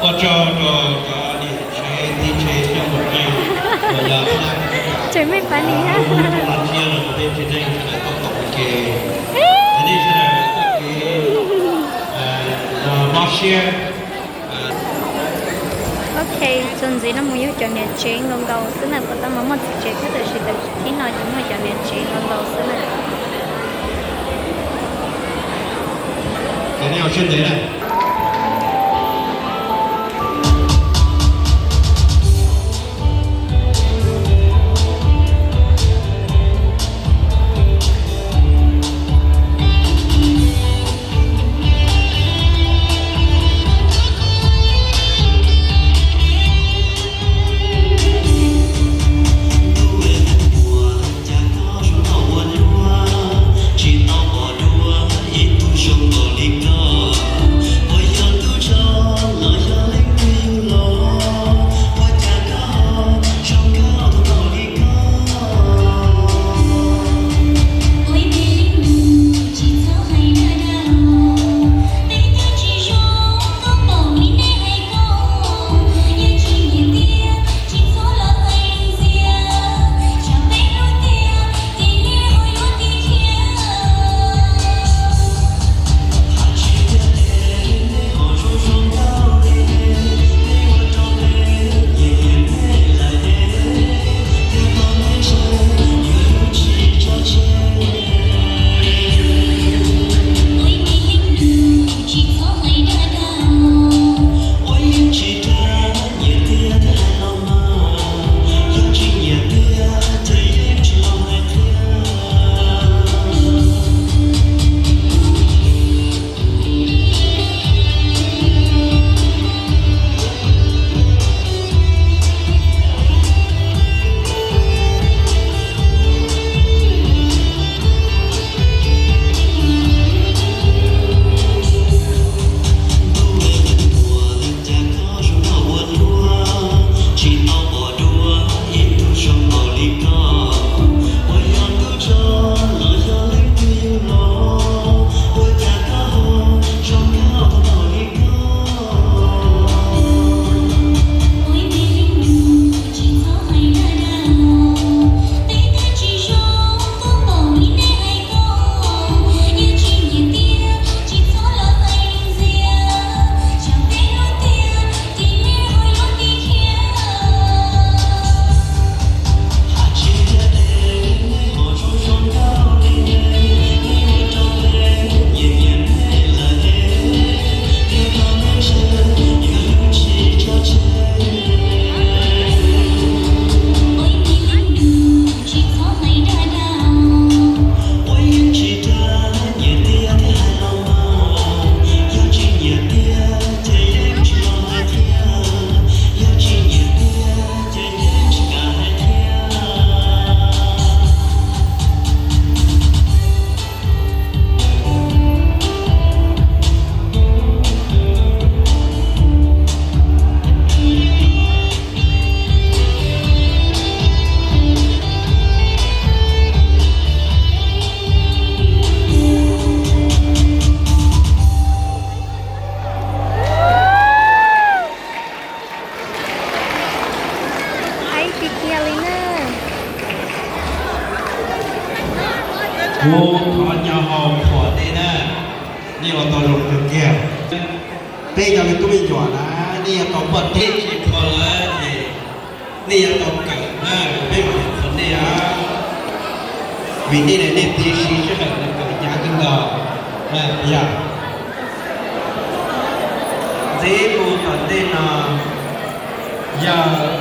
Ua tsaug rau cov niam tsev txiv tsev coj mus qee uas yog Tsev me pab nim ha. Los tsiab rau tej tsev neeg sawv daws tuaj koom ua ke. Nej sawv daws txoj kev mob siab. Ok, txuas ntxiv no mus yog cov niam tsev nkaus nkaus xwb na, puas tau mas muaj txiv tsev thiab, tab sis tam sim no ces muaj cov niam tsev nkaus nkaus xwb na. Haib tiag tiag li na. Kuv thov nyo hau qhuas nej na, nej ua tau zoo kawg kiag. Peb cov me tub me nyuam na, nej yuav tau poj teb tsis qhuas lawm ces nej yuav tau kawm na, peb mam qhuas nej os. Vim nej, nej txiav txim sij hawm na.